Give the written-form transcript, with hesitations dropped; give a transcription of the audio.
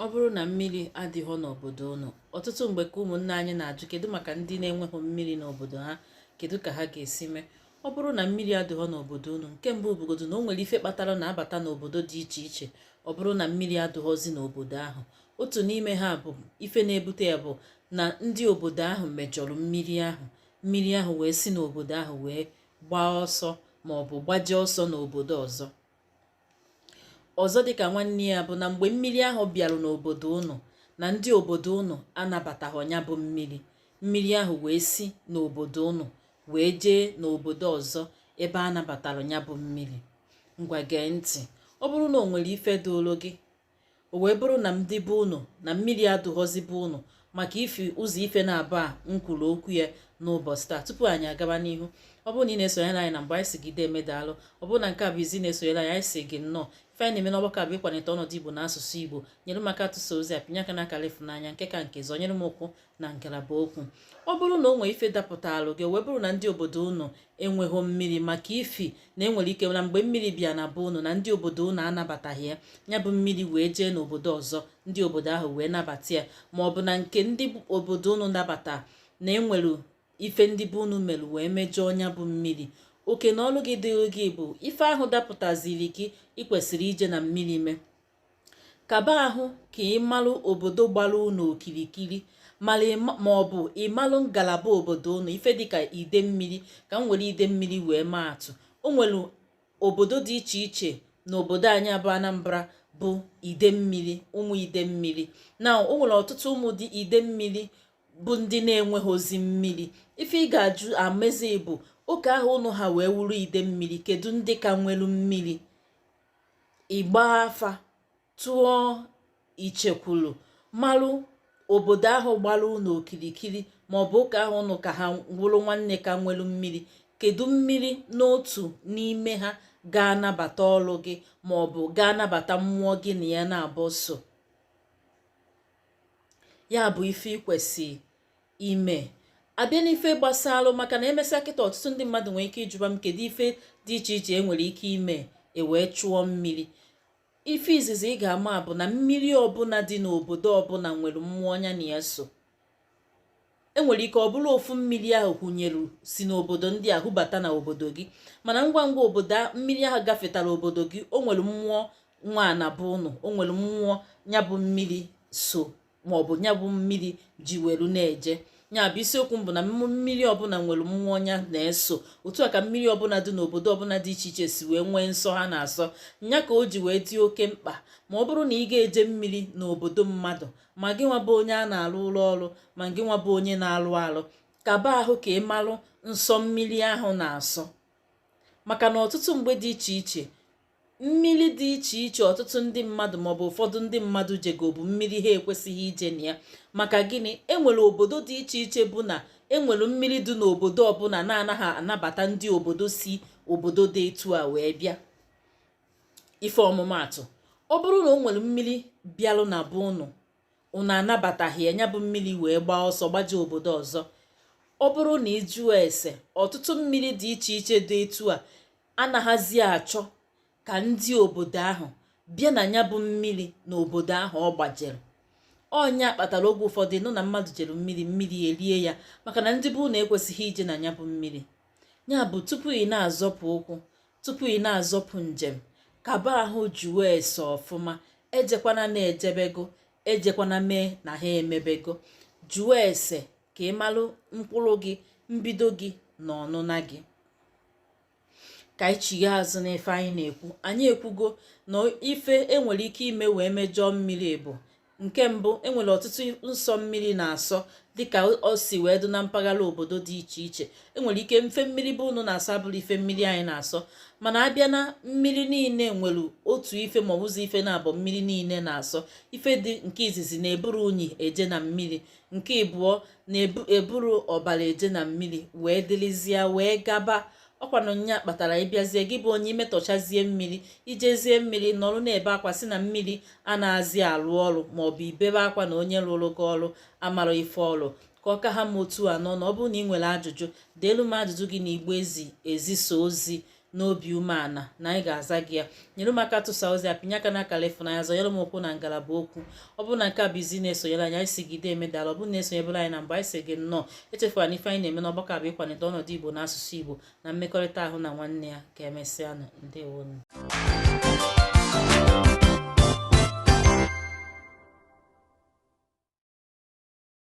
Ọ bụrụ na mmiri adịghọ n'obodo unu, ọtụtụ mgbe ka ụmụnne anyị na-ajụ kedu maka ndị na-enweghị mmiri n'obodo ha, kedu ka ha ga-esi mee? Ọ bụrụ na mmiri adịghọ n'obodo unu, nke mbụ bụgodu na o nwere ife kpatara na-abata n'obodo dị iche iche ọ bụrụ na mmiri adịghọzi n'obodo ahụ. Otu n'ime ha bụ ife na-ebute ya bụ na ndị obodo ahụ mejọrọ mmiri ahụ, mmiri ahụ wee si n'obodo ahụ wee gbaa ọsọ ma ọ bụ gbajie ọsọ n'obodo ọzọ. Ọzọ dịka nwanne ya bụ na mgbe mmiri ahụ bịarụ n'obodo unu, na ndị obodo unu anabataghị ya bụ mmiri, mmiri ahụ wee si n'obodo unu wee jee n'obodo ọzọ ebe a nabatara ya bụ mmiri. Ngwa gee ntị, ọ bụrụ na o nwere ife doro gị, o wee bụrụ na ndị be unu na mmiri adụghọzi be unu maka ifi ụzọ ife na-abụ a m kwuru okwu ya n'ụbọchị taa. Tupu anyị agaba n'ihu, ọ bụrụ na ị na-esonyere anyị na mgbe, anyị sị gị deme, daalụ. Ọ bụrụ na nke a bụ izi na-esonyere anyị, anyị sị gị nnọọ. Ife anyị na-eme n'ọgbakọ a bụ ịkwalite ọnọdụ Igbo na asụsụ Igbo. Nyere m aka tụsa ozi a, pinye aka n'akara ịfụnanya, nke ka nke zọnyere m ụkwụ na ngalaba okwu. Ọ bụrụ na o nwee ife dapụtalụ gị, wee bụrụ na ndị obodo unu enweghị mmiri maka ifi na enwere ike na mgbe mmiri bịa na be unu na ndị obodo unu anabataghị ya, ya bụ mmiri wee jee n'obodo ọzọ, ndị obodo ahụ wee nabata ya, ma ọ bụ na nke ndị obodo unu nabata na enwere ife ndị be unu mere wee mejọọ ya bụ mmiri, oke na ọrụ gị dịrị gị bụ ife ahụ dapụtaziri gị, ị kwesịrị ije na mmiri mee. Kaba ahụ ka ị malụ obodo gbara unu okirikiri, ma ọ bụ ị malụ ngalaba obodo unu, ife dịka ide mmiri, ka m were ide mmiri wee maa atụ. O nwere obodo dị iche iche n'obodo anyị bụ Anambra bụ ide mmiri, ụmụ ide mmiri. Na o nwere ọtụtụ ụmụ dị ide mmiri bụ ndị na-enweghịzi mmiri. Ife ị ga-ajụ amezi bụ oke ahụ unu ha wee wuru ide mmiri, kedu ndị ka nwere mmiri? Ịgba afa, tụọ ichekwuru, malụ obodo ahụ gbara unu okirikiri, maọbụ ụka ahụ unu ka ha wụrụ nwanne ka nwere mmiri, kedu mmiri n'otu n'ime ha ga-anabata ọrụ gị maọbụ ga-anabata mmụọ gị na ya na-abụ so. Ya bụ ife ị kwesị ime. Abịa n'ife gbasalụ, maka na emesịa kịta ọtụtụ ndị mmadụ nwere ike ịjụba m kedu ife dị iche iche e nwere ike ime e wee chụọ mmiri. Ife izizi ị ga-ama bụ na mmiri ọbụla dị n'obodo ọbụla nwere mmụọ ya na ya so. Enwere ike ọ bụrụ ofu mmiri ahụ hụnyere si n'obodo ndị a hụbata na obodo gị, mana ngwa ngwa obodo mmiri ahụ gafetara obodo gị, o nwere mmụọ nwa na bụ unu, o nwere mmụọ ya bụ mmiri so maọbụ ya bụ mmiri ji welu na-eje. Ya bụ isiokwu m bụ na mmiri ọbụla nwere mmụọ ya na-eso. Otu a ka mmiri ọbụla dị n'obodo ọbụla dị iche iche si wee nwee nsọ ha na-asọ. Nya ka o ji wee dị oke mkpa ma ọ bụrụ na ị ga-eje mmiri n'obodo mmadụ, ma gị nwa bụ onye a na-arụ ụlọ ọrụ, ma gị nwa bụ onye na-alụ alụ, kaba ahụ ka ị malụ nsọ mmiri ahụ na-asọ. Maka na ọtụtụ mgbe dị iche iche, mmiri dị iche iche ọtụtụ ndị mmadụ maọbụ ụfọdụ ndị mmadụ jego bụ mmiri ha ekwesịghị ije na ya. Maka gịnị? Enwere obodo dị iche iche bụ na enwere mmiri dị n'obodo ọbụla na-anaghị anabata ndị obodo si obodo dị etu a wee bịa. Ife ọmụmaatụ, ọ bụrụ na o nwere mmiri bịalụ na be unu, unu anabataghị ya, ya bụ mmiri wee gbaa ọsọ gbaje obodo ọzọ. Ọ bụrụ na ị jụọ ese, ọtụtụ mmiri dị iche iche dị etu a anaghịzi achọ ka ndị obodo ahụ bịa na ya bụ mmiri n'obodo ahụ ọ gbajere. Ọnya kpatara oge ụfọdụ nụ na mmadụ jere mmiri, mmiri erie ya, maka na ndị bụ na ekwesịghị ije na ya bụ mmiri. Ya bụ tupu ị na-azọpụ ụkwụ, tupu ị na-azọpụ njem, kaba ahụ jụọ ese ọfụma. Ejekwana na-ejebego, ejekwana mee na ha emebego. Jụọ ese ka ị malụ mkpụrụ gị, mbido gị na ọnụna gị. Ka anyị chigha azụ n'ife anyị na-ekwu. Anyị ekwugo na ife enwere ike ime wee mejọọ mmiri bụ nke mbụ, enwere ọtụtụ nsọ mmiri na-asọ dịka o si wee dị na mpaghara obodo dị iche iche. Enwere ike mfe mmiri bụ unu na-asọ abụrụ ife mmiri anyị na-asọ, mana abịa na mmiri niile nwere otu ife ma ọ bụzi ife na-abụ mmiri niile na-asọ. Ife dị nke izizi, na-eburu unyi eje na mmiri. Nke ịbụọ, na-eburu ọbara eje na mmiri, wee dịrịzie wee gaba. Ọkwanụ nya kpatara ịbịazie gị bụ onye imetọchazie mmiri, ijezie mmiri nọrọ na-ebe akwa si na mmiri anaghịzi alụ ọrụ, maọbụ ibebe akwa na onye rụrụ gị ọrụ amara ife ọrụ. Ka ọ ka ha ma otu anọ na ọ bụrụ na ị nwere ajụjụ, deelu m ajụjụ gị na igbe ezi ezisa ozi. N'obi umeala na anyị ga-aza gị ya. Nyere m aka tụsa ozi a, pinye aka n'akara ịfụnanya, zọnyere m ụkwụ na ngalaba okwu. Ọ bụrụ na nke a bụ izi na-esonyere anyị, anyị sị gị deeme, daalụ. Ọ bụrụ na esonyebụrụ anyị na mbụ, anyị sị gị nnọọ. Echefukwara na ife anyị na-eme n'ọgbakọ a bụ ịkwalite ọnọdụ Igbo na asụsụ Igbo na mmekọrịta ahụ na nwanne ya. Ka emesịanụ, ndewonu.